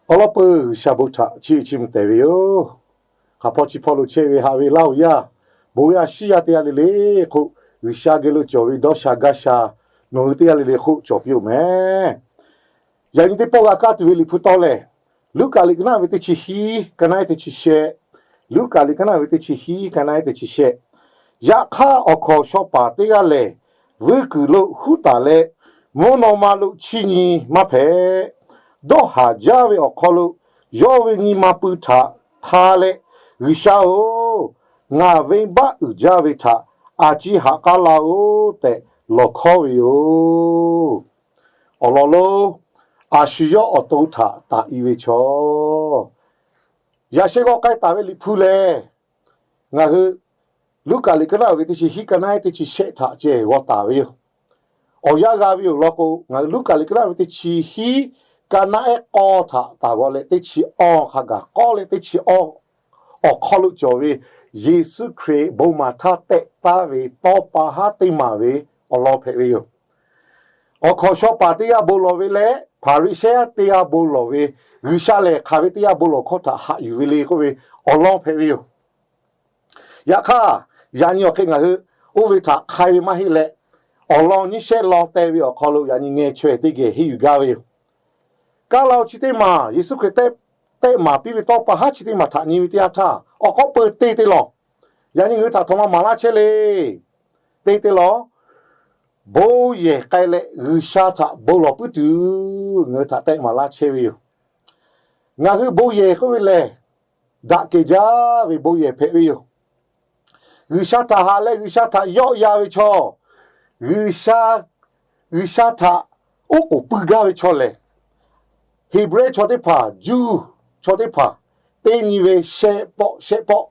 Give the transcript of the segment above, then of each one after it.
Awˬ lawn peuˬ, G'uiˬsha bon htaꞈ chiˇ chiˇ mvuh tehˬ ve yoˬ. Hk'aˬ hpawˇ chi hpawˇ lo chehˇ ve haꞈ ve laˇ oˬ yaˇ, bon yaˇ shiˉ yaˇ teˇ g'aˇ le le hk'oˆ, G'uiˬsha geh lo cawˬ ve dawˇ sha gaˇ sha nawˬ hui teˇ g'aˇ le le hk'oˆ cawˬ piˇ-oˬ mehˍ. Yaꞈ nyi teˇ pawˆ g'a kaˇ tuˬ ve Liꞈ hpu tawˇ lehˬ, Luˉkaꞈ liꞈ ka naˆ ve teˇ chi hiˉ, ka naˆ ehˉ teˇ chi shehˆ. Luˉkaꞈ liꞈ ka naˆ ve teˇ chi hiˉ, ka naˆ ehˉ teˇ chi shehˆ. Yaꞈ hk'aˇ, awˬ hkawnˍ shaw paˍ teˇ g'aˇ lehˬ, vuiˇ kuiˬ lo huˉ taˍ leh, mvuhˇ naw ma lo chiˇ nyi maˇ hpehꞈ. Dawˇ haˍ jaˇ ve awˬ hk'aw lo yawˇ ve nyi ma pui htaꞈ hta leh, G'uiˬsha-oˬ, ngaˬ venˇbaˆ uiˍ jaˇ ve htaꞈ a ciˉ haꞈ k'aˉ laˇ-oˆ tehꞈ lawˬ hkawˉ ve yoˬ. Awˬ lawn lonˉ, a shu yawˇ awˬ to htaꞈ taꞈ i ve chaw. Yaꞈ sheh g'aw k'ai taˍ ve Liꞈ hpu lehˬ, ngaˬ hui Luˉkaꞈ liꞈ ka naˆ ve teˇ chi hiˉ, ka naˆ ehˉ teˇ chi shehˆ htaꞈ ceh g'aw taˍ ve yoˬ. Awˬ yanˇ g'a ve yoˬ lawn k'o, ngaˬ hui Luˉkaꞈ liꞈ ka naˆ ve teˇ chi hiˉ, ka naˆ ehˉ k'awˇ htaꞈ taˍ g'aw leh, teˇ chi awˇ hk'a gaˬ k'awˇ leh teˇ chi awˇ awˬ hk'aw lo cawˬ ve Yeˍsuˆ Hkriꞈ bon maˍ htaˇ tehꞈ taˍ ve tawˇ pa haˉ teˇ maˬ ve awˬ lawn hpehꞈ ve yoˬ. Awˬ hkawnˍ shaw paˍ teˇ g'aˇ bon lawˬ ve leh Hpaˍriˍsehˇ teˇ g'aˇ bon lawˬ ve, G'uiˬsha lehˬ hk'aˬ ve teˇ g'aˇ bon lawˬ hkawˇ htaꞈ haꞈ yuˬ ve le k'oˆ ve awˬ lawn hpehꞈ ve yoˬ. Yaꞈ hk'aˇ, yaꞈ nyi awˬ hk'e ngaˬ hui oˇ ve htaꞈ hk'ai ve maˇ heˆ leh, awˬ lawn nyiˇ shehˆ lawn te ve awˬ hk'aw lo yaꞈ nyi ngeh chaweh teˇ geh henˇ yuˬ gaˇ ve yoˬ. Kaˇ la-oˬ chi teˇ maˬ, Yeˍsuˆ Hkriꞈ tehꞈ maˍ piˇ ve tawˇ pa haˉ chi teˇ maˬ htaꞈ nyi ve teˇ yanˇ htaˇ, awˬ k'awˉ peu te te lawˬ. Yaꞈ nyi ngaˬ hui htaꞈ htaꞈ ma maˍ laˇ chehˇ le. Te te lawˬ. Bon yehˬ k'ai leh G'uiˬsha htaꞈ bon lawˬ puiˉ tuˬ ngaˬ hui htaꞈ tehꞈ maˍ laˇ chehˇ ve yoˬ. Ngaˬ hui bon yehˬ k'oˆ ve lehˬ, daꞈ kehˬ jaˇ ve bon yehˬ hpehꞈ ve yoˬ. G'uiˬsha htaꞈ haꞈ leh G'uiˬsha htaꞈ yawˆ yan ve chaw, G'uiˬsha, G'uiˬsha htaꞈ oˉ k'oˍ pui gaˇ ve chaw lehˬ, Heˍbrehˇ chaw teˇ hpaˍ, Juˇ chaw teˇ hpaˍ, teˇ nyi ve shehˆ pawˆ shehˆ pawˆ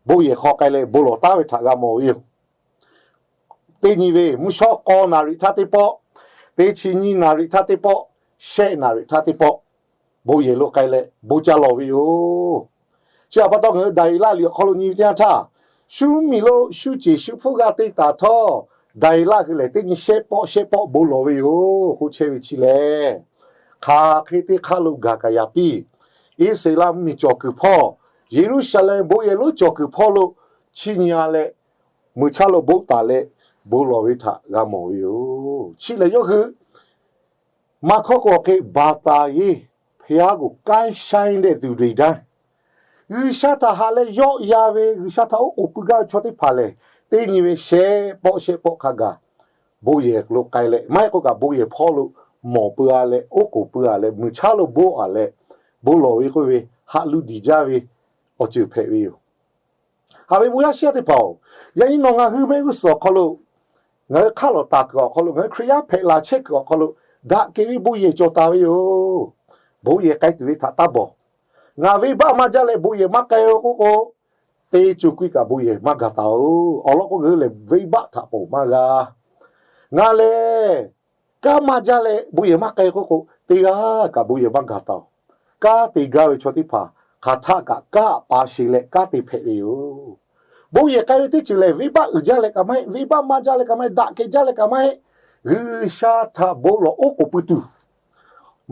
bon yehˬ hk'aw k'ai leh bon lawˬ taˉ ve htaꞈ g'a mawˬ ve yoˬ. Teˇ nyi ve mvuhˇ shawˉ k'aw naˍriˍ htaˇ teˇ pawˆ, teˇ chi nyiˇ naˍriˍ htaˇ teˇ pawˆ, shehˆ naˍriˍ htaˇ teˇ pawˆ, bon yehˬ lo k'ai leh bon ca lawˬ ve yoˬ. Chi htaꞈ pa taw, ngaˬ hui Daˍyeˍlaˆ liꞈ awˬ hk'aw lo nyi ve teˇ yanˇ htaˇ, shu mvuhˇmiˬ lo shu ceˬ shu hpfuhˇ g'a te taˍ htawˇ, Daˍyeˍlaˆ hui lehˬ teˇ nyi shehˆ pawˆ shehˆ pawˆ bon lawˬ ve yoˬ k'oˆ chehˇ ve chi lehˬ, hk'aˬ hk'e teˇ hk'aˇ lo gaˬ kaꞈ yaꞈ piˇ. Iˉsaˍreˍlaˆ mvuhˇmiˬ cawˬ kuiˬ hpawˇ, Yeˍruˆsaˍlehnˍ bon yehˬ lonˉ cawˬ kuiˬ hpawˇ lo chiˇ nyi-a leh, mui chaˇ lo boˆ taˍ leh bon lawˬ ve htaꞈ g'a mawˬ ve yoˬ. Chi lehˬ yawˇ hui maˇ hkawˇ k'o hk'e ဘာသာရေး ဘုရားကို ကိုင်းရှိုင်းတဲ့သူတွေတိုင်း G'uiˬsha htaꞈ haꞈ leh yawˆ yan ve, G'uiˬsha htaꞈ oˉ k'oˍ pui gaˇ ve chaw teˇ hpaˍ lehˬ, teˇ nyi ve shehˆ pawˆ shehˆ pawˆ hk'a gaˬ bon yehˬ lo k'ai leh, maˇ heˆ k'o kaꞈ bon yehˬ hpawˇ lo mawˬ pui-a leh, oˉ k'oˍ pui-a leh, mui chaˇ lo boˆ-a leh, bon lawˬ ve k'oˆ ve haꞈ lu diˬ jaˇ ve awˬ ceuˬ hpehꞈ ve yoˬ. Haꞈ ve bon yaˇ shiˉ yaˇ teˇ hpaˍ-oˬ, yaꞈ nyi nawˬ ngaˬ hui ve g'uˇ suhˍ awˬ hk'aw lo, ngaˬ hui hk'aˆ lawˬ taˍ kuiˬ awˬ hk'aw lo, ngaˬ hui Hkriꞈ yaˇ hpehꞈ laˬ chehˇ kuiˬ awˬ hk'aw lo, daꞈ kehˬ ve bon yehˬ cawˬ taˍ ve yoˬ. Bon yehˬ k'ai tuˬ ve htaꞈ taˇ bawˬ. Ngaˬ venˇbaˆ maˇ jaˇ leh bon yehˬ maˇ k'ai-o k'oˆ k'o, te co k'oˆ kaꞈ bon yehˬ maˇ gaˬ taˍ-oˬ. Awˬ lawn k'o, ngaˬ hui lehˬ venˇbaˆ htaꞈ ponˬ maˇ g'a. Ngaˬ lehˬ kanˉ maˇ jaˇ leh bon yehˬ maˇ k'ai k'oˆ k'o, teˇ g'aˇ kaꞈ bon yehˬ maˇ gaˬ taˍ-oˬ. Kanˉ te gaˇ ve chaw teˇ hpaˍ hk'aˬ htaˆ kaꞈ kanˉ pa sheˍ leh kanˉ te hpehꞈ ve yoˬ. Bon yehˬ k'ai ve teˇ ceuˬ lehˬ, venˇbaˆ uiˍ jaˇ leh kaꞈ maˇ heˆ, venˇbaˆ maˇ jaˇ leh kaꞈ maˇ heˆ, daꞈ kehˬ jaˇ leh kaꞈ maˇ heˆ. G'uiˬsha htaꞈ bon lawˬ oˉ k'oˍ pui tuˬ,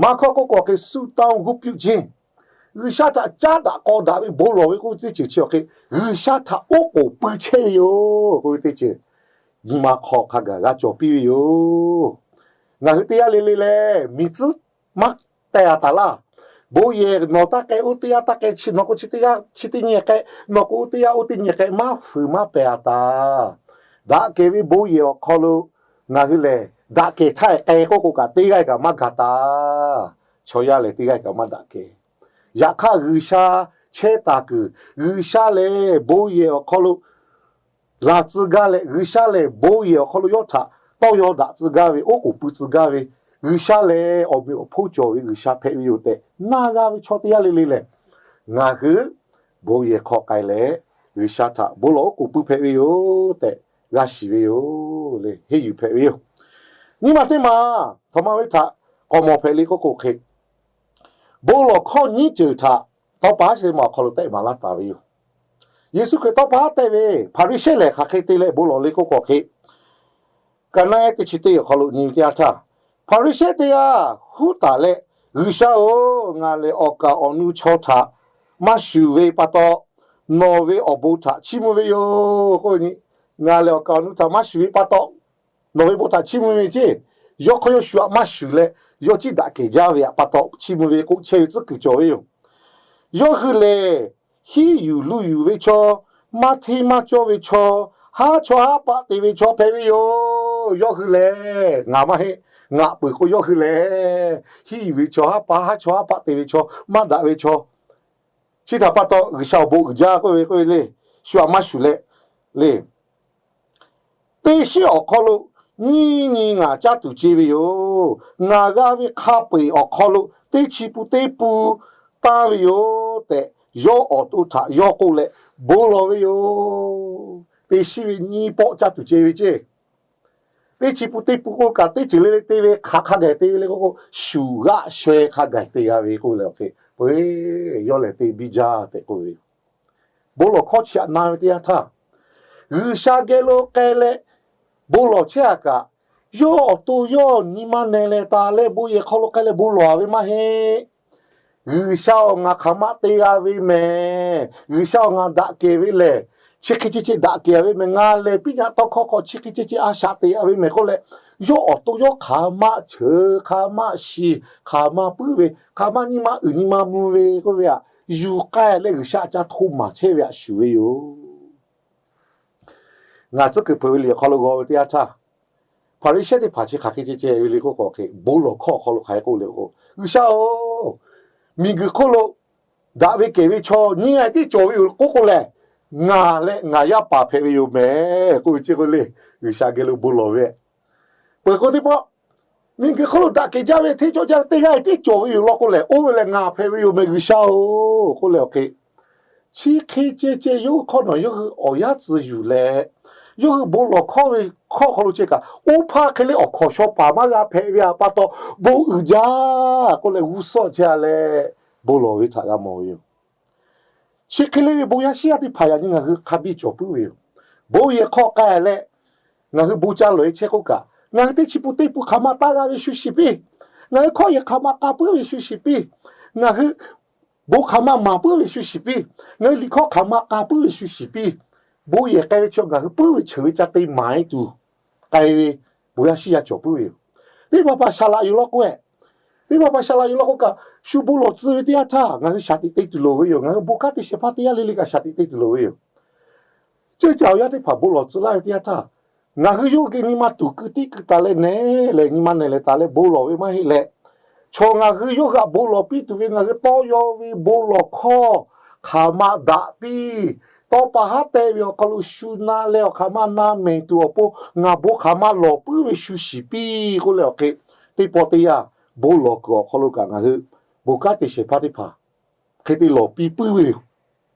maˇ hkawˇ k'oˆ k'o hk'e ဆုတောင်းဝတ်ပြုခြင်း, G'uiˬsha htaꞈ caˉ daꞈ k'aw daꞈ ve bon lawˬ ve k'oˆ ve teˇ ceuˬ chi awˬ hk'e, G'uiˬsha htaꞈ oˉ k'oˍ pui chehˇ ve yoˬ k'oˆ ve teˇ ceuˬ, nyi ma hk'aw hk'a gaˬ g'a cawˬ piˇ ve yoˬ. Ngaˬ hui teˇ g'aˇ le le lehˬ, miˬ tcuhˉ maˇ teh-a taˍ laˇ. Bon yehˬ nawˬ taˇ k'ai, oˇ teˇ g'aˇ taˇ k'ai, chi nawˬ k'o chi teˇ g'aˇ chi teˇ nyi k'ai, nawˬ k'o oˇ teˇ g'aˇ oˇ teˇ nyi k'ai, maˇ fuiˍ maˇ pehˬ-a taˍ. Daꞈ kehˬ ve bon yehˬ awˬ hk'aw lo ngaˬ hui lehˬ, daꞈ kehˬ htaˇ k'ai k'oˆ k'o kaꞈ, teˇ g'aˇ kaꞈ maˇ gaˬ taˍ. Chaw yaˇ lehˬ, teˇ g'aˇ kaꞈ maˇ daꞈ kehˬ. Yaꞈ hk'aˇ, G'uiˬsha chehˇ taˍ kuiˬ, G'uiˬsha lehˬ bon yehˬ awˬ hk'aw lo laˬ tcuh gaˇ leh, G'uiˬsha lehˬ bon yehˬ awˬ hk'aw lo yawˇ htaꞈ tawˇ yaw daꞈ tcuh gaˇ ve, oˉ k'oˍ pui tcuh gaˇ ve, G'uiˬsha lehˬ awˬ meꞈ awˬ hponˇ cawˬ ve G'uiˬsha hpehꞈ ve yoˬ tehꞈ naˇ g'a ve chaw teˇ g'aˇ le le lehˬ, ngaˬ hui bon yehˬ hk'aw k'ai leh, G'uiˬsha htaꞈ bon lawˬ oˉ k'oˍ pui hpehꞈ ve yoˬ tehꞈ g'a shiˍ ve yoˬ le, henˇ yuˬ hpehꞈ ve yoˬ. Nyiˇ maˬ teˇ maˬ htaꞈ ma ve htaꞈ k'awꞈ mawˬ hpehꞈ le k'oˆ k'o hk'e, bon lawˬ hkawˇ nyiˇ ceuˬ htaꞈ tawˇ pa haˉ chi teˇ maˬ awˬ hk'aw lo tehꞈ maˍ laˇ taˍ ve yoˬ. Yeˍsuˆ Hkriꞈ tawˇ pa haˉ tehꞈ ve Hpaˍriˍsehˇ lehˬ hk'aˬ hk'e te leh bon lawˬ le k'oˆ k'o hk'e, ka naˆ ehˉ teˇ chi teˇ awˬ hk'aw lo nyi ve teˇ yanˇ htaˇ, Hpaˍriˍsehˇ teˇ g'aˇ huˉ taˍ leh, G'uiˬsha-oˬ, ngaˬ lehˬ awˬ kaˍ awˬ nu chaw htaꞈ maˇ shuˍ ve pa taw, nawˬ ve awˬ bon htaꞈ chiˇ mvuh ve yoˬ k'oˆ ve. Ngaˬ lehˬ awˬ kaˍ awˬ nu htaꞈ maˇ shuˍ ve pa taw, nawˬ ve bon htaꞈ chiˇ mvuh ve ceˇ. Yawˇ hk'aw yawˇ shu htaꞈ maˇ shuˍ leh, yawˇ ciˉ daꞈ kehˬ jaˇ ve pa taw chiˇ mvuh ve k'oˆ chehˇ ve tcuhˉ kuiˬ cawˬ ve yoˬ. Yawˇ hui lehˬ, hiˉ yuˬ luˇ yuˬ ve chaw, maˇ hteˇ maˇ cawˇ ve chaw, haˉ chawˇ haˉ paˆ te ve chaw hpehꞈ ve yoˬ. Yawˇ hui lehˬ, ngaˬ maˇ heˆ. Ngaˬ peuˬ k'o, yawˇ hui lehˬ hiˉ yuˬ ve chaw, haˉ pa, haˉ chawˇ haˉ paˆ te ve chaw, maˇ daꞈ ve chaw, chi htaꞈ pa taw G'uiˬsha awˬ bon uiˍ jaˇ k'oˆ ve k'oˆ ve le. Shu htaꞈ maˇ shuˍ leh le, teˇ shiˉ awˬ hk'aw lo nyiˇ nyi ngaˬ caˇ tuˬ ce ve yoˬ. Ngaˬ g'a ve hk'a peu-eˬ awˬ hk'aw lo teˇ chi pun teˇ pun tanˇ ve yoˬ tehꞈ, yawˇ awˬ to htaꞈ yawˇ k'oˆ leh bon lawˬ ve yoˬ. Teˇ shiˉ ve nyiˇ pawˆ caˇ tuˬ ce ve ceˇ. Teˇ chi pun teˇ pun k'oˆ kaꞈ, teˇ ceuˬ le le te ve hk'aˬ hk'a gaˬ te ve le k'oˆ k'o, shuˍ g'aˆ shaweh hk'a gaˬ te g'a ve k'oˆ leh awˬ hk'e, peuˬ, yawˇ lehˬ te biˇ jaˇ tehꞈ k'oˆ ve yoˬ. Bon lawˬ hkawˇ chi htaꞈ na ve teˇ yanˇ htaˇ, G'uiˬsha geh lo k'ai leh bon lawˬ chehˇ a kaꞈ, yawˇ awˬ to yawˇ nyi ma nehˬ leh taˍ leh bon yehˬ hk'aw lo k'ai leh bon lawˬ a ve maˇ heˆ. G'uiˬsha-oˬ, ngaˬ hk'aˬ ma te g'a ve mehˍ. G'uiˬsha-oˬ, ngaˬ daꞈ kehˬ ve lehˬ, chi hk'e ce ce daꞈ kehˬ a ve mehˍ. Ngaˬ lehˬ piˇ nyaꞈ tawˇ hkawˇ hk'aw chi hk'e ce ce a shaꞈ teꞈ a ve mehˍ k'oˆ leh, yawˇ awˬ to yawˇ hk'aˬ ma cheuˬ, hk'aˬ ma shiˍ, hk'aˬ ma puiˉ ve, hk'aˬ ma nyi ma uiˍ nyi ma mvuh ve k'oˆ ve htaꞈ yuˬ k'ai leh, G'uiˬsha ca hto maˍ chehˇ ve htaꞈ shuˍ ve yoˬ. Ngaˬ tcuhˉ kuiˬ hpeuꞈ ve liꞈ awˬ hk'aw lo g'aw ve teˇ yanˇ htaˇ, Hpaˍriˍsehˇ teˇ hpaˍ chi hk'aˬ hk'e ce ce ve le k'oˆ k'o, bon lawˬ hkawˇ awˬ hk'aw lo hk'aˬ hk'e k'oˆ le k'o, G'uiˬsha-oˬ, miˬguiˬ hk'oˆ lo daꞈ ve kehˬ ve chaw nyiˇ g'aˇ tiˉ cawˬ ve yoˬ k'oˆ k'o lehˬ, ngaˬ leh ngaˬ yaˇ paˍ hpehꞈ ve yoˬ mehˍ k'oˆ ve chi k'o le, G'uiˬsha geh lo bon lawˬ ve. Peuˬ k'o teˇ pawˆ, miˬguiˬ hk'oˆ lo daꞈ kehˬ jaˇ ve, hteˇ cawˇ jaˇ ve teˇ g'aˇ tiˉ cawˬ ve yoˬ law k'o lehˬ, oˇ ve lehˬ ngaˬ hpehꞈ ve yoˬ mehˍ G'uiˬsha-oˬ k'oˆ leh awˬ hk'e, chi hk'e ce ce yawˇ hui hk'awˇ nawˬ yawˇ hui awˬ yanˇ tcuh yuˬ leh, yawˇ hui bon lawˬ hkawˇ ve hkawˇ hk'aw lo ce kaꞈ, oˇ hpaˇ hk'e le awˬ hkawnˍ shaw paˍ maˇ g'a hpehꞈ ve pa taw, bon uiˍ jaˇ k'oˆ leh g'uˇ suhˍ chehˇ a leh bon lawˬ ve htaꞈ g'a mawˬ ve yoˬ. Chi hk'e le ve bon yaˇ shiˉ yaˇ teˇ hpaˍ yaꞈ nyi ngaˬ hui hk'a biˇ cawˬ puiˉ ve yoˬ. Bon yehˬ hk'aw k'ai leh, ngaˬ hui bon ca lawˬ e chehˇ k'oˆ kaꞈ, ngaˬ hui teˇ chi pun teˇ pun hk'aˬ ma taˇ g'a ve shu shiˍ piˇ. Ngaˬ hui hkawˇ yehˬ hk'aˬ ma k'a puiˉ ve shu shiˍ piˇ. Ngaˬ hui bon hk'aˬ ma maˍ puiˉ ve shu shiˍ piˇ. Ngaˬ hui liꞈ hkawˇ hk'aˬ ma k'a puiˉ ve shu shiˍ piˇ. Bon yehˬ k'ai ve chi ngaˬ hui puiˉ ve cheuˬ ve ca te maˍ e tuˬ k'ai ve bon yaˇ shiˉ yaˇ cawˬ puiˉ ve yoˬ. Teˇ hpaˍ hpaˍ shaˍ laꞈ yoˬ law k'o, teˇ hpaˍ hpaˍ shaˍ laꞈ yoˬ law k'o kaꞈ, shu bon lawˬ tcuh ve teˇ yanˇ htaˇ ngaˬ hui shaˍ tiꞈ te tuˬ loˍ ve yoˬ. Ngaˬ hui bon kanˉ te shehˍ hpaˇ teˇ g'aˇ le le kaꞈ shaˍ tiꞈ te tuˬ loˍ ve yoˬ. Ceuˇ caˬ awˬ yanˇ teˇ hpaˍ bon lawˬ tcuh laˇ ve teˇ yanˇ htaˇ, ngaˬ hui yawˇ hui geh nyi ma tuˬ keu tiˉ keu taˍ leh nehˬ lehˬ nyi ma nehˬ leh taˍ leh bon lawˬ ve maˇ heˆ leh, chaw ngaˬ hui yawˇ hui htaꞈ bon lawˬ piˇ tuˬ ve ngaˬ hui tawˇ yaw ve bon lawˬ hkawˇ hk'aˬ ma daꞈ piˇ. Tawˇ pa haˉ teh ve awˬ hk'aw lo shu na leh awˬ hk'aˬ ma na mehˍ tuˬ awˬ pon ngaˬ bon hk'aˬ ma lawˬ puiˉ ve shu shiˍ piˇ k'oˆ leh awˬ hk'e, teˇ pawˆ teˇ yanˇ bon lawˬ kuiˬ awˬ hk'aw lo kaꞈ ngaˬ hui bon kanˉ te shehˍ hpaˇ teˇ hpaˍ hk'e te lawˬ piˇ puiˉ ve yoˬ.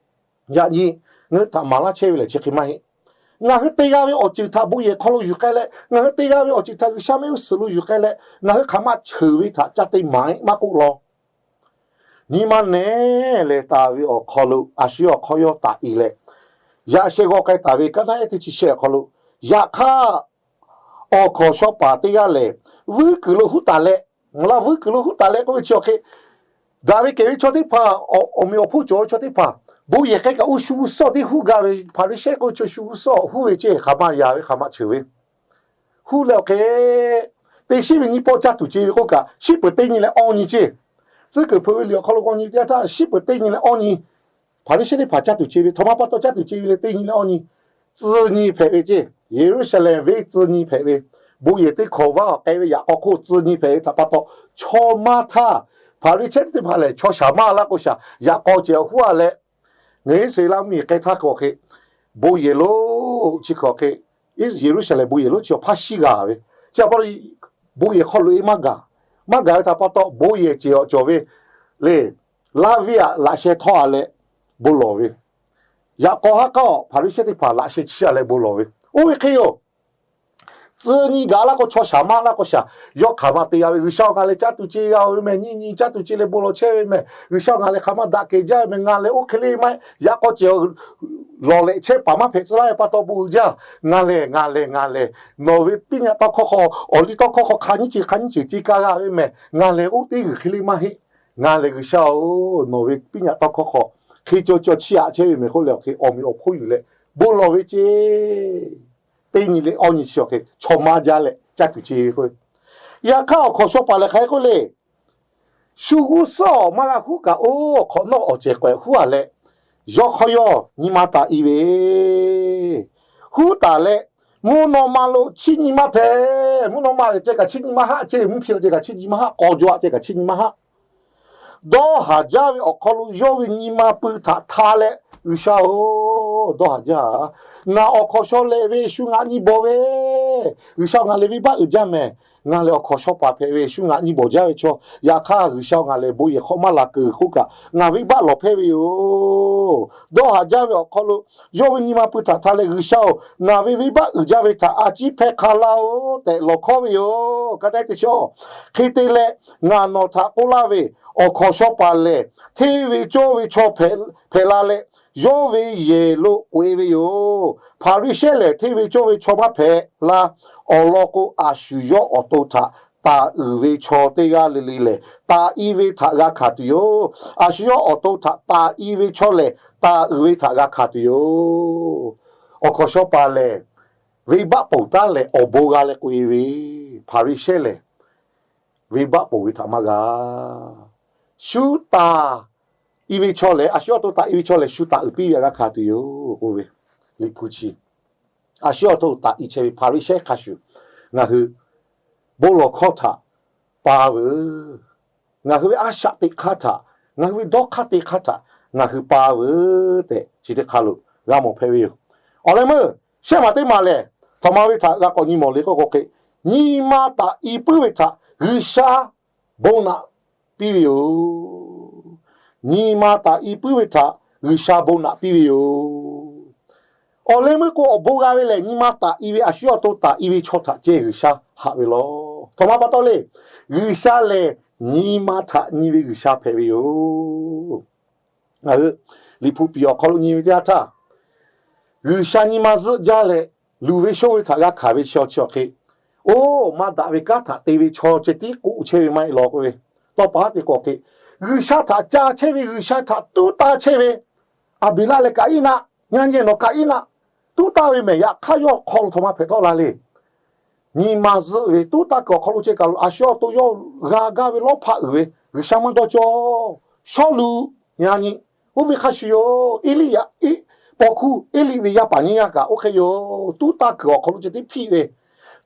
Yaꞈ nyi ngaˬ hui htaꞈ maˍ laˇ chehˇ ve lehˬ chi hk'e maˇ heˆ. Ngaˬ hui te g'a ve awˬ ceuˬ htaꞈ bon yehˬ hk'aw lo yuˬ k'ai leh, ngaˬ hui te g'a ve awˬ ceuˬ htaꞈ G'uiˬsha mehˆ g'uˇ suhˍ lo yuˬ k'ai leh, ngaˬ hui hk'aˬ ma cheuˬ ve htaꞈ ca te maˍ e maˇ k'oˆ law. Nyi ma nehˬ lehˬ taˍ ve awˬ hk'aw lo a shu awˬ hk'aw yawˇ taꞈ e leh, yaꞈ sheh g'aw k'ai taˍ ve kaˉ naˉ ehˉ teˇ chi shehˆ awˬ hk'aw lo, yaꞈ hk'aˇ awˬ hkawnˍ shaw paˍ teˇ g'aˇ lehˬ, vuiˉ kuiˬ lo huˉ taˍ leh, laˇ vuiˉ kuiˬ lo huˉ taˍ leh k'oˆ ve chi awˬ hk'e, daꞈ ve kehˬ ve chaw teˇ hpaˍ, awˬ meꞈ awˬ hponˇ cawˬ ve chaw teˇ hpaˍ, bon yehˬ k'ai kaꞈ oˇ shu g'uˇ suhˍ teˇ huˉ gaˇ ve Hpaˍriˍsehˇ k'oˆ ve chaw shu g'uˇ suhˍ huˉ ve ceˇ, hk'aˬ ma yaˍ ve hk'aˬ ma cheuˬ ve huˉ leh awˬ hk'e, teˇ shiˉ ve nyiˇ pawˆ caˇ tuˬ ce ve k'oˆ kaꞈ, shiˉ peuˬ teˇ nyi leh awˇ nyi ceˇ. Tcuhˉ kuiˬ hpeuꞈ ve liꞈ awˬ hk'aw lo g'aw nyi teˇ yanˇ htaˇ, shiˉ peuˬ teˇ nyi leh awˇ nyi, Hpaˍriˍsehˇ teˇ hpaˍ caˇ tuˬ ce ve, htaꞈ ma pa taw caˇ tuˬ ce ve leh teˇ nyi leh awˇ nyi, tcuh nyi hpehꞈ ve ceˇ. Yeˍruˆsaˍlehnˍ venˇ tcuh nyi hpehꞈ ve, bon yehˬ teˇ hkawˍ vaˇ awˬ k'ai ve yaꞈ k'aw hk'oˆ tcuh nyi hpehꞈ ve htaꞈ pa taw, chaw maˇ htaˇ, Hpaˍriˍsehˇ teˇ hpaˍ lehˬ chaw shaˍ maˇ laˇ k'o shaˍ, yaꞈ k'aw cehˬ awˬ huˉ a leh, ngaˬ hui Iˉsaˍreˍlaˆ mvuhˇmiˬ k'ai htaˇ k'o hk'e, bon yehˬ lonˉ chi hk'e, Yeˍruˆsaˍlehnˍ bon yehˬ lonˉ chi awˬ hpaˇ shiˉ g'a ve, chi a pa taw bon yehˬ hk'aw loꞈ e maˇ gaˬ. Maˇ gaˬ ve htaꞈ pa taw bon yehˬ cehˬ awˬ cawˬ ve le, laˇ viˉ aꞈ laꞈ sheh htawˇ a leh bon lawˬ ve, yaꞈ k'aw haˉ k'aˉ awˬ Hpaˍriˍsehˇ teˇ hpaˍ laꞈ sheh chiˇ a leh bon lawˬ ve, oˇ ve hk'e yoˬ. tcuh nyi gaˬ laˇ k'o, chaw shaˍ maˇ laˇ k'o shaˍ, yawˇ hk'aˬ ma te g'a ve, G'uiˬsha-oˬ, ngaˬ lehˬ caˇ tuˬ ce g'a-oˬ ve mehˬ, nyiˇ nyi caˇ tuˬ ce leh bon lawˬ chehˇ ve mehˬ, G'uiˬsha-oˬ, ngaˬ lehˬ hk'aˬ ma daꞈ kehˬ jaˇ ve mehˬ, ngaˬ lehˬ oˇ hk'e le maˇ heˆ, yaꞈ k'aw cehˬ lawˬ lehꞈ chehˇ paˍ maˇ hpehꞈ tcuh laˇ ve pa taw bon uiˍ jaˇ. Ngaˬ lehˬ, ngaˬ lehˬ, ngaˬ lehˬ nawˬ ve piˇ nyaꞈ tawˇ hkawˇ hk'aw awˬ liˇ tawˇ hkawˇ hk'aw hk'a nyiˇ ceuˬ hk'a nyiˇ ceuˬ ce ka g'a ve mehˬ, ngaˬ lehˬ oˇ teˇ g'uiˬ hk'e le maˇ heˆ. Ngaˬ lehˬ G'uiˬsha-oˬ, nawˬ ve piˇ nyaꞈ tawˇ hkawˇ hk'aw hk'e caw caw chiˇ aꞈ chehˇ ve mehˬ k'oˆ leh, awˬ hk'e awˬ meꞈ awˬ hponˇ yuˬ leh bon lawˬ ve ce. Teˇ nyi leh awˇ nyi chi awˬ hk'e chaw maˇ jaˇ leh caˇ tuˬ ce ve k'o, yaꞈ hk'aˇ awˬ hkawnˍ shaw paˍ lehˬ hk'aˬ hk'e k'oˆ le, Shu g'uˇ suhˉ awˬ maˇ g'a huˉ kaꞈ, oˇ hk'awꞈ nawˉ awˬ cehˬ k'awehꞈ huˉ-a leh, yawˇ hk'aw yawˇ nyi ma taˍ i ve, huˉ taˍ leh, mvuhˇ naw ma lo chiˇ nyi maˇ hpehꞈ. Mvuhˇ naw ma ceh kaꞈ chiˇ nyi maˇ haˆ ce, mvuhˇ hpi ceh kaꞈ chiˇ nyi maˇ haˆ, k'aw jaw-a ceh kaꞈ chiˇ nyi maˇ haˆ. Dawˇ haˍ jaˇ ve awˬ hk'aw lo yawˇ ve nyi ma pui htaꞈ hta leh, G'uiˬsha-oˬ, dawˇ haˍ jaˇ. Ngaˬ awˬ hkawnˍ shaw lehˬ ve shu ngaˬ nyi bawˬ ve, G'uiˬsha-oˬ, ngaˬ lehˬ venˇbaˆ uiˍ jaˇ mehˬ. Ngaˬ lehˬ awˬ hkawnˍ shaw paˍ hpehꞈ ve, shu ngaˬ nyi bawˬ jaˇ ve chaw. Yaꞈ hk'aˇ G'uiˬsha-oˬ, ngaˬ lehˬ bon yehˬ hk'aw maˇ laˬ keuˬ k'oˆ kaꞈ, ngaˬ venˇbaˆ lawˬ hpehˇ ve yoˬ. Dawˇ haˍ jaˇ ve awˬ hk'aw lo yawˇ ve nyi ma pui htaꞈ hta leh, G'uiˬsha-oˬ, ngaˬ ve venˇbaˆ uiˍ jaˇ ve htaꞈ a ciˉ hpehˇ hk'a laˇ-oˬ tehꞈ lawˬ hkawˉ ve yoˬ. Ka naˉ teˇ chi-oˬ, hk'e te leh ngaˬ nawˬ htaꞈ k'oˆ laˇ ve, awˬ hkawnˍ shaw paˍ lehˬ hteˇ ve cawˇ ve chaw hpehꞈ la leh, yawˇ ve yehˬ lo k'oꞈ-e ve yoˬ. Hpaˍriˍsehˇ lehˬ hteˇ ve cawˇ ve chaw maˇ hpehꞈ la. Awˬ lawn k'o, a shu yawˇ awˬ to htaꞈ taˍ uiˍ ve chaw teˇ g'aˇ le le lehˬ, taˍ i ve htaꞈ g'a hkanˍ tuˬ yoˬ. A shu yawˇ awˬ to htaꞈ taˍ i ve chaw lehˬ, taˍ uiˍ ve htaꞈ g'a hkanˍ tuˬ yoˬ. Awˬ hkawnˍ shaw paˍ lehˬ, venˇbaˆ ponˬ taˉ lehˬ awˬ bon g'a leh k'oꞈ-e ve, Hpaˍriˍsehˇ lehˬ, venˇbaˆ ponˬ ve htaꞈ maˇ g'a. Shu taˍ i ve chaw lehˬ, a shu awˬ to taˍ i ve chaw lehˬ, shu taˍ uiˍ piˇ ve htaꞈ g'a hkanˍ tuˬ yoˬ k'oˆ ve, Liꞈ hpu chi a shu awˬ to taˍ i chehˇ ve Hpaˍriˍsehˇ hk'a shuˍ, ngaˬ hui bon lawˬ hkawˇ htaꞈ pa veuˬ, ngaˬ hui ve a shaꞈ teꞈ hk'aˇ htaꞈ, ngaˬ hui ve dawˇ hk'aˇ te hk'aˇ htaꞈ ngaˬ hui pa veuˬ tehꞈ, chi teˇ hk'aˇ lo g'a mawˬ hpehꞈ ve yoˬ. Awˬ leh meuˇ shehˆ maˬ teˇ maˬ lehˬ, htaꞈ ma ve htaꞈ g'a k'awꞈ nyi mawˬ le k'oˆ k'o hk'e, nyi ma taˍ i puiˉ ve htaꞈ G'uiˬsha bon naꞈ piˇ ve yoˬ. Nyi ma taˍ i puiˉ ve htaꞈ G'uiˬsha bon naꞈ piˇ ve yoˬ. Awˬ leh meuˇ k'o, awˬ bon g'a ve lehˬ, nyi ma taˍ i ve, a shu awˬ to taˍ i ve chaw htaꞈ ceh G'uiˬsha haꞈ ve lawˬ. Htaꞈ ma pa taw le, G'uiˬsha lehˬ nyi ma htaꞈ nyi ve G'uiˬsha hpehꞈ ve yoˬ. Ngaˬ hui Liꞈ hpu piˍ awˬ hk'aw lo nyi ve teˇ yanˇ htaˇ, G'uiˬsha nyi ma zuhˆ jaˇ leh, luˬ ve shoˇ ve htaꞈ g'a hkanˍ ve chaw chi awˬ hk'e, oˇ maˇ daꞈ ve kanˉ htaꞈ te ve chaw ceh tiˉ k'oˆ chehˇ ve maˇ heˆ law k'oˆ ve, tawˇ pa haˉ te k'awꞈ hk'e, G'uiˬsha htaꞈ ca chehˇ ve, G'uiˬsha htaꞈ tuˉ taˇ chehˇ ve, Aˍbeˍlaˆ leh Kaˍiˉnaˆ, yaˇ nyi-e nawˬ Kaˍiˉnaˆ tuˉ taˇ ve mehˬ, yaꞈ hk'aˇ yawˇ awˬ hk'aw lo htaꞈ ma hpehꞈ tawˆ la le. Nyi ma zuhˆ ve tuˉ taˇ kuiˬ awˬ hk'aw lo ceh kaꞈ, a shu awˬ to yawˇ g'a gaˇ ve lawˇ hpaˆ uiˍ ve G'uiˬsha maˇ dawˇ cawˇ. Shawˉluꞈ, yaˇ nyi, oˇ ve hk'a shuˍ yoˬ. Eˇliˇyaꞈ, paw hkuˇ Eˇliˆ ve yaˇ paˍ nyiˇ g'aˇ kaꞈ oˇ hk'e yoˬ. Tuˉ taˇ kuiˬ awˬ hk'aw lo ceh tiˉ hpiˆ ve,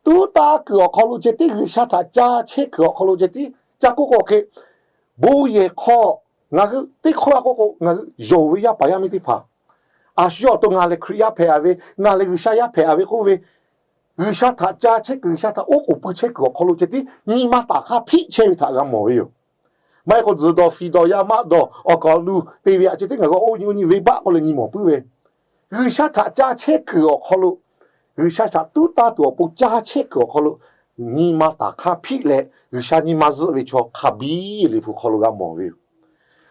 tuˉ taˇ kuiˬ awˬ hk'aw lo ceh tiˉ G'uiˬsha htaꞈ ca chehˇ kuiˬ awˬ hk'aw lo ceh tiˉ ca k'oˆ k'o hk'e, bon yehˬ hk'aw ngaˬ hui teˇ hk'awꞈ k'oˆ k'o, ngaˬ hui yonˍ ve yaˇ paˍ yaˇ miˇ teˇ hpaˍ, a shu awˬ to ngaˬ lehˬ Hkriꞈ yaˇ hpehꞈ-a ve, ngaˬ lehˬ G'uiˬsha yaˇ hpehꞈ-a ve k'oˆ ve, G'uiˬsha htaꞈ ca chehˇ kuiˬ, G'uiˬsha htaꞈ oˉ k'oˍ pui chehˇ kuiˬ awˬ hk'aw lo ceh tiˉ nyi ma taˍ hk'aˇ hpiˆ chehˇ ve htaꞈ g'a mawˬ ve yoˬ. Maˇ heˆ k'o, tzuhˬ dawˬ fiˍ dawˬ yaˇ maˆ dawˬ awˬ kaˍ awˬ nu te ve htaꞈ ceh tiˉ ngaˬ hui oˇ nyi oˇ nyi venˇbaˆ k'oˆ leh nyi mawˬ puiˉ ve, G'uiˬsha htaꞈ ca chehˇ kuiˬ awˬ hk'aw lo, G'uiˬsha htaꞈ tuˉ taˇ tuˬ awˬ pon ca chehˇ kuiˬ awˬ hk'aw lo nyi ma taˍ hk'aˇ hpiˆ leh, G'uiˬsha nyi ma zuhˆ ve chaw hk'a biˇ Liꞈ hpu hk'aw lo g'a mawˬ ve yoˬ.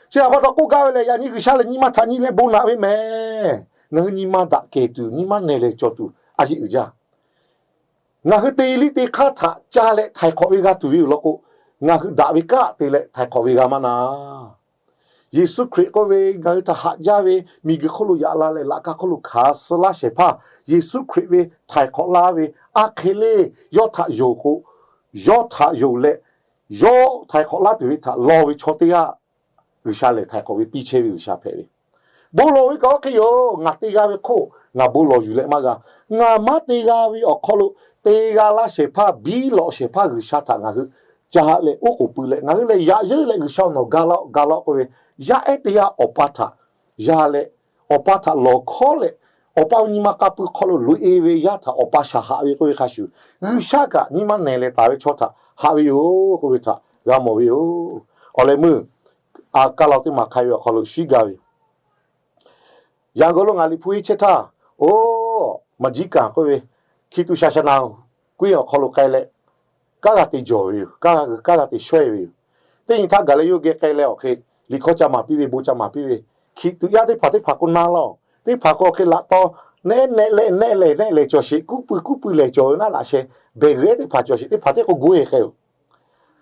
Chi htaꞈ pa taw k'oˆ gaˇ ve lehˬ, yaꞈ nyi G'uiˬsha lehˬ nyi ma htaꞈ nyi leh bon naꞈ ve mehˬ. Ngaˬ hui nyi ma daꞈ kehˬ tuˬ, nyi ma nehˬ leh cawˬ tuˬ a yeꞈ uiˍ jaˇ. Ngaˬ hui te liˇ te hk'aˇ htaꞈ ca leh htaiˍ hk'awꞈ ve g'a tuˬ ve yoˬ law k'o, ngaˬ hui daꞈ ve kanˉ te leh htaiˍ hk'awꞈ ve g'a maˇ na. Yeˍsuˆ Hkriꞈ k'oˆ ve, ngaˬ hui htaꞈ haꞈ jaˇ ve miˬguiˬ hk'oˆ lo yaꞈ la leh laꞈ ka hk'oˆ lo hkanˍ suh laˇ shehˍ hpaˇ, Yeˍsuˆ Hkriꞈ ve htaiˍ hk'awꞈ laˇ ve aˉ hk'e le, yawˇ htaꞈ yonˍ k'o, yawˇ htaꞈ yonˍ leh, yawˇ htaiˍ hk'awꞈ laˇ tuˬ ve htaꞈ law ve chaw teˇ g'aˇ G'uiˬsha lehˬ htaiˍ hk'awꞈ ve piˇ chehˇ ve G'uiˬsha hpehꞈ ve. Bon lawˬ ve kaꞈ oˇ hk'e yoˬ. Ngaˬ te g'a ve hk'oˆ ngaˬ bon lawˬ yuˬ leh maˇ g'a. Ngaˬ maˇ te g'a ve awˬ hk'aw lo te g'a laˇ shehˍ hpaˇ, biˇ lawꞈ shehˍ hpaˇ G'uiˬsha htaꞈ ngaˬ hui ca leh oˉ k'oˍ pui leh, ngaˬ hui lehˬ yaꞈ yeunˇ leh G'uiˬsha nawˬ ga laˇ-oˆ, ga laˇ-oˆ k'oˆ ve, yaˇ ehˉ teˇ g'aˇ Awˬ pa htaꞈ ya leh, Awˬ pa htaꞈ lawˬ hkawˉ leh, Awˬ pa ve nyi ma k'a pui hk'aw lo loꞈ-e ve yaˇ htaꞈ Awˬ pa shaˍ haꞈ ve k'oˆ ve hk'a shuˍ, G'uiˬsha kaꞈ nyi ma nehˬ leh taˍ ve chaw htaꞈ haꞈ ve yoˬ k'oˆ ve htaꞈ g'a mawˬ ve yoˬ. Awˬ leh meuˇ a kaˇ law teˇ maˬ hk'a ve awˬ hk'aw lo shuˉ gaˇ ve yoˬ. Yaꞈ g'awˬ lo ngaˬ Liꞈ hpu iˉ chehˇ htaˇ, oˇ maˍ jiˉ kaˍ k'oˆ ve, hkiˬ tuꞈ shaˍ shaˍ naˍ-oˬ, k'oˆ ve awˬ hk'aw lo k'ai leh, kanˉ g'a te jawˬ ve yoˬ. Kanˉ g'a, kanˉ g'a te shawehˇ ve yoˬ. Teˇ nyi htaˇ gaˬ leh yawˇ hui geh k'ai leh awˬ hk'e, liꞈ hkawˇ ca maˍ piˇ ve, bon ca maˍ piˇ ve, hkiˬ tuꞈ yaˇ teˇ hpaˍ teˇ hpaˍ k'o na laˇ-oˬ. Teˇ hpaˍ k'o hk'e laꞈ taw nehˉ nehˆ leh nehˆ lehˬ nehˆ lehˬ cawˬ sheˍ, kuˉ pui kuˉ pui lehˬ cawˬ ve naˉ laꞈ sheh behˬ g'uiˬ ehˉ teˇ hpaˍ cawˬ sheˍ, teˇ hpaˍ teˇ k'o goˇ e k'ai-oˬ.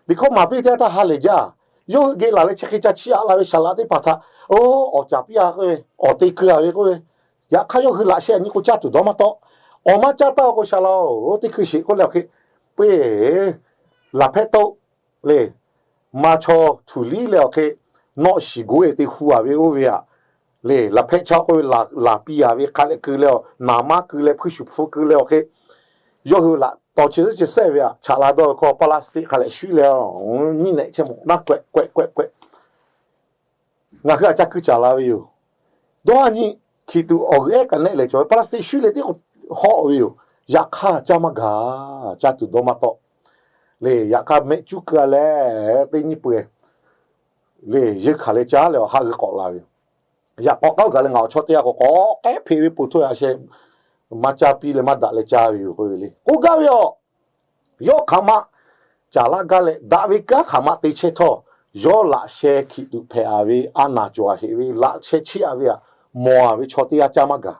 Liꞈ hkawˇ maˍ piˇ ve teˇ yanˇ htaˇ ha lehˬ jaˇ. Yawˇ hui geh laˬ leh chi hk'e ca chiˇ aꞈ la ve saˍ laꞈ teˇ hpaˍ htaꞈ, oˇ, awˍ caˍ piˇ-a k'oˆ ve, awˍ te keu-a ve k'oˆ ve, yaꞈ hk'aˇ yawˇ hui laꞈ sheh a nyi k'o caˇ tuˬ dawˇ maˇ tawˆ. Awˬ maˇ caˇ taˇ-o k'o, shaˍ laꞈ-oˬ, teˇ hkui sheˍ k'oˆ leh awˬ hk'e, peuˬ, laˬ hpehˇ toˆ le, maˇ chaw htuˬ liˉ leh awˬ hk'e, nawˆ shiˍ goˇ e te hu-a ve oˇ ve aꞈ le, laˬ hpehˇ chaˇ k'oˆ ve, laˬ piˇ-a ve hk'a leh keu leh, naˍ maˇ keu leh, hpuiˇ shuˍ hpu keu leh awˬ hk'e, yawˇ hui laꞈ taw chi suhˉ chi sehˆ ve aꞈ chaꞈ la dawˇ ve hkawˇ plastic hk'a leh shuiˉ leh, nyiˇ nehˆ chehˇ mawˬ naˉ k'ehˆ k'ehˆ k'ehˆ k'ehˆ. Ngaˬ hui aꞈ ca keu caˍ la ve yoˬ. Dawˇ ha nyi, hkiˬ tuꞈ awˬ g'uiˬ ehˉ kaꞈ nehˆ lehˬ cawˬ ve plastic shuiˉ leh tiˉ k'o hawˆ ve yoˬ. Yaꞈ hk'aˇ caˇ maˇ gaˬ, caˇ tuˬ dawˇ maˇ tawˆ le. Yaꞈ hk'aˇ mehˆ cuˉ keu-a leh, teˇ nyiˇ peu-eˬ le, yeunˇ hkanˍ leh caˉ leh awˬ haˆ g'ui k'awꞈ la ve yoˬ. Yaꞈ k'aw k'aˉ gaˬ leh ngaˬ awˬ chaw teˇ g'aˇ k'o k'awꞈ k'ehˉ hpeꞈ ve po htoˇ yaꞈ sheh maˇ caˇ piˇ leh maˇ daꞈ leh caˇ ve yoˬ k'oˆ ve le. K'oˆ gaˇ ve yoˬ. Yawˇ hk'aˬ ma caˍ laˇ gaˇ leh daꞈ ve kanˉ hk'aˬ ma te chehˇ htawˇ, yawˇ laꞈ sheh hkiˬ tuꞈ hpehꞈ-a ve, a naˍ cawˬ-a sheˍ ve, laꞈ sheh chiˇ-a ve aꞈ mawˬ-a ve chaw teˇ g'aˇ caˇ maˇ gaˬ.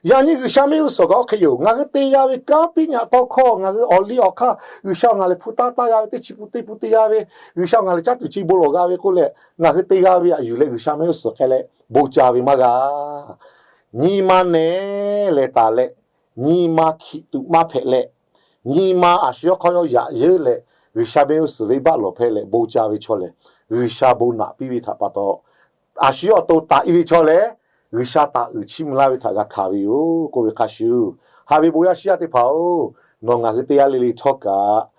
Yaꞈ nyi G'uiˬsha mehˆ g'uˇ suhˍ kaꞈ oˇ hk'e yoˬ. Ngaˬ hui te g'a ve kanˉ piˇ nyaꞈ tawˇ hkawˇ ngaˬ hui awˬ liˇ awˬ hk'aˇ G'uiˬsha ngaˬ lehˬ hpu taˇ taˇ g'a ve, teˇ chi pun teˇ pun te g'a ve, G'uiˬsha ngaˬ lehˬ caˇ tuˬ chi bon lawˬ g'a ve k'oˆ leh, ngaˬ hui te g'a ve aꞈ yuˬ leh G'uiˬsha mehˆ g'uˇ suhˍ k'ai leh bon ca ve maˇ g'a. Nyi ma nehˬ leh taˍ leh, nyi ma hkiˬ tuꞈ maˇ hpehꞈ leh, nyi ma a shu yawˇ hk'aw yawˇ yaꞈ yeunˇ leh, G'uiˬsha mehˆ g'uˇ suhˍ venˇbaˆ lawˬ hpehˇ leh bon ca ve chaw lehˬ, G'uiˬsha bon naꞈ piˇ ve htaꞈ pa taw, a shu yawˇ awˬ to taꞈ-e ve chaw lehˬ, G'uiˬsha taˍ uiˍ chiˇ mvuh laˇ ve htaꞈ g'a hkanˍ ve yoˬ k'oˆ ve hk'a shuˍ, haꞈ ve bon yaˇ shiˉ yaˇ teˇ hpaˍ-oˬ, nawˬ ngaˬ hui teˇ g'aˇ le le htawˇ kaꞈ,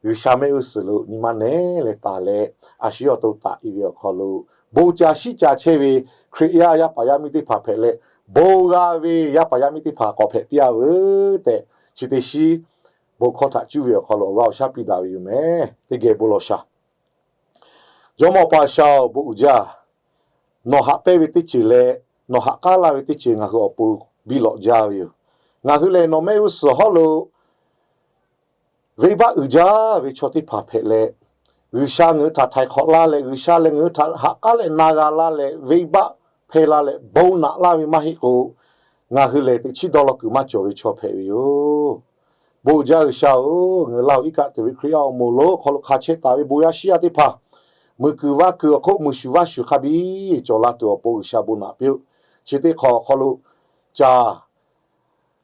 G'uiˬsha mehˆ g'uˇ suhˍ lo nyi ma nehˬ leh taˍ leh, a shu yawˇ awˬ to taꞈ-e ve awˬ hk'aw lo, bon ca shiˉ ca chehˇ ve Hkriꞈ yaˇ yaˇ paˍ yaˇ miˇ teˇ hpaˍ hpehꞈ leh, bon g'a ve yaˇ paˍ yaˇ miˇ teˇ hpaˍ k'awꞈ hpehꞈ piˇ-a veuˬ tehꞈ, chi teˇ shiˉ bon hkawˇ htaꞈ cuˇ ve awˬ hk'aw lo awˬ g'aˇ awˬ shaˉ piˇ daꞈ ve yoˬ mehˍ. Teˇ geh bon lawˬ shaˍ. Jawˇmawˇ Awˬ pa G'uiˬsha-oˬ, bon uiˍ jaˇ. Nawˬ haꞈ pehnˇ ve teˇ ceuˬ leh, nawˬ haꞈ k'aˉ laˇ ve teˇ ceuˬ ngaˬ hui awˬ pon biˇ lawꞈ jaˇ ve yoˬ. Ngaˬ hui lehˬ nawˬ mehˆ g'uˇ suhˍ hawˉ lo venˇbaˆ uiˍ jaˇ ve chaw teˇ hpaˍ hpehꞈ leh, G'uiˬsha ngaˬ hui htaꞈ htaiˍ hk'awꞈ laˇ leh, G'uiˬsha lehˬ ngaˬ hui htaꞈ haꞈ k'aˉ leh na g'a laˇ leh, venˇbaˆ hpehˇ laˇ leh bon naꞈ laˇ ve maˇ heˆ k'o, ngaˬ hui lehˬ teꞈ chiˉ dawˇ law kuiˬ maˇ cawˬ ve chaw hpehꞈ ve yoˬ. Bon uiˍ jaˇ G'uiˬsha-oˬ, ngaˬ hui Laˇ huˍ iˉ kaˆ tuˬ ve Hkriꞈ yaˇ awˬ moˍ lo hk'aw lo hk'a chehˇ taˍ ve bon yaˇ shiˉ yaˇ teˇ hpaˍ, muiˬ kuiˬ vaˇ kuiˬ awˬ hk'oˆ muiˬ shuˍ vaˇ shuˍ hk'a biˇ cawˬ la tuˬ awˬ pon G'uiˬsha bon naꞈ piˇ-oˆ. Chi teˇ hk'awꞈ awˬ hk'aw lo caˍ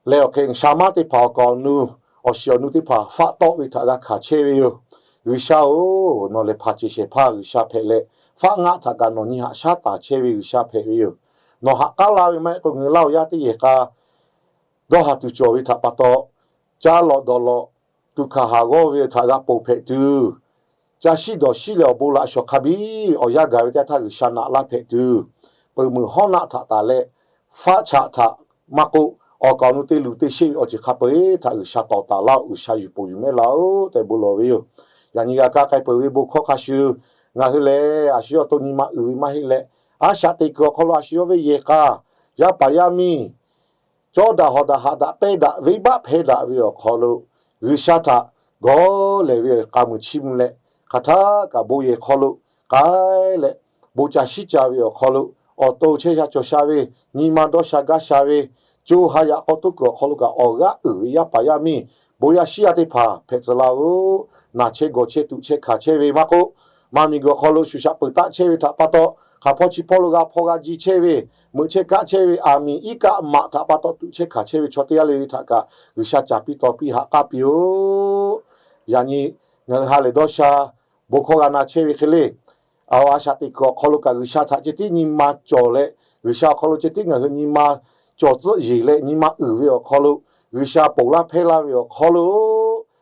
leh awˬ hk'e shaˍ maˇ teˇ hpaˍ awˬ kaˍ awˬ nu, awˬ shiˍ awˬ nu teˇ hpaˍ faˆ tawˆ ve htaꞈ g'a hkanˍ chehˇ ve yoˬ. G'uiˬsha-oˬ, nawˬ lehˬ hpanˍ ceˬ shehˍ hpaˇ G'uiˬsha hpehꞈ leh, faˆ ngaˆ htaꞈ kaꞈ nawˬ nyi haꞈ shaˉ taˍ chehˇ ve G'uiˬsha hpehꞈ ve yoˬ. Nawˬ haꞈ k'aˉ laˇ ve maˇ heˆ k'o, ngaˬ hui Laˇ huˍ yaˇ teˇ yehˬ k'a dawˇ haˍ tuˬ cawˬ ve htaꞈ pa taw, caˇ lawꞈ dawˬ lawꞈ, tuꞈ hkanˍ haˍ g'awˇ ve htaꞈ g'a ponˬ hpehꞈ tuˬ, ca shiˉ dawˬ shiˉ leh awˬ bon laꞈ shawˍ hk'a biˇ awˬ yanˇ gaˬ ve teˇ yanˇ htaˇ G'uiˬsha naꞈ laˇ hpehꞈ tuˬ, peuˬ meuˬ hawˉ naˆ htaꞈ taˍ leh, faˆ chaꞈ htaꞈ maˇ k'oˆ, awˬ kaˍ awˬ nu te luˬ te sheˆ ve awˬ ceuˬ hk'a peu-eˬ htaꞈ G'uiˬsha tawˍ taˍ laˇ-oˆ. G'uiˬsha yuˬ ponˬ yuˬ mehˆ laˇ-oˆ tehꞈ bon lawˬ ve yoˬ. Yaꞈ nyi g'a kaˇ k'ai peuˬ ve bon hkawˇ hk'a shuˍ, ngaˬ hui lehˬ a shu yawˇ awˬ to nyi ma uiˍ ve maˇ heˆ leh, a shaꞈ teꞈ kuiˬ awˬ hk'aw lo a shu yawˇ ve yehˬ k'a, yaˇ paˍ yaˇ miˇ cawˇ daꞈ hawˍ daꞈ haꞈ daꞈ pehnˇ daꞈ venˇbaˆ hpehˇ daꞈ ve awˬ hk'aw lo, G'uiˬsha htaꞈ gawˇ lehˬ ve k'a muiˬ chiˇ mvuh leh, hk'aˬ htaˇ kaꞈ bon yehˬ hk'aw lo k'ai leh, bon ca shiˉ ca ve awˬ hk'aw lo, awˬ to chehˇ sha cawˬ sha ve, nyi ma dawˇ sha gaˇ sha ve, co ha yaꞈ k'aw toˇ kuiˬ awˬ hk'aw lo kaꞈ awˬ g'aˇ uiˍ ve yaˇ paˍ yaˇ miˇ, bon yaˇ shiˉ yaˇ teˇ hpaˍ hpehꞈ tcuh laˇ-oˆ. Naˬ chehˇ gawˬ chehˇ tuꞈ chehˇ hkanˍ chehˇ ve maˇ k'oˆ, maˇ miˬ guiˬ awˬ hk'aw lo shuˍ shaꞈ peuˬ taˆ chehˇ ve htaꞈ pa taw, hk'aˬ hpawˇ chi hpawˇ lo g'a hpaw g'a ji chehˇ ve, meuꞈ chehˇ kaˆ chehˇ ve, aˬ miˍ iˉ kaˆ maꞈ htaꞈ pa taw tuꞈ chehˇ hkanˍ chehˇ ve chaw teˇ g'aˇ le le htaꞈ kaꞈ G'uiˬsha caˍ piˇ taw piˇ haꞈ k'aˉ piˇ-oˆ. Yaꞈ nyi ngaˬ hui ha lehˬ dawˇ sha bon hkawˇ g'a na chehˇ ve hk'e le, a shaꞈ teꞈ kuiˬ awˬ hk'aw lo kaꞈ G'uiˬsha htaꞈ ceh tiˉ nyi ma cawˬ leh, G'uiˬsha awˬ hk'aw lo ceh tiˉ ngaˬ hui nyi ma cawˬ tcuhˆ yeˬ leh nyi ma uiˍ ve awˬ hk'aw lo, G'uiˬsha ponˬ laˇ hpehˇ laˇ ve awˬ hk'aw lo,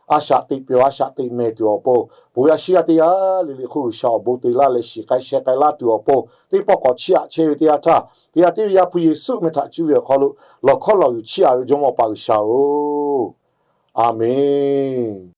a shaꞈ teꞈ pyawˬ a shaꞈ teꞈ mehˍ tuˬ awˬ pon, bon yaˇ shiˉ yaˇ teˇ g'aˇ le le hk'oˆ G'uiˬsha awˬ bon te laˇ leh shiˍ k'ai sheh k'ai laˇ tuˬ awˬ pon, teˇ pawˆ k'awꞈ chiˇ aꞈ chehˇ ve teˇ yanˇ htaˇ, teˇ g'aˇ tiˉ ve Yaˇ hpu Yeˍsuˆ meh htaꞈ cuˇ ve awˬ hk'aw lo lawˬ hkawˉ lawˬ yuˬ chiˇ aꞈ ve Jawˇmawˇ Awˬ pa G'uiˬsha-oˬ, Aˍmenˍ.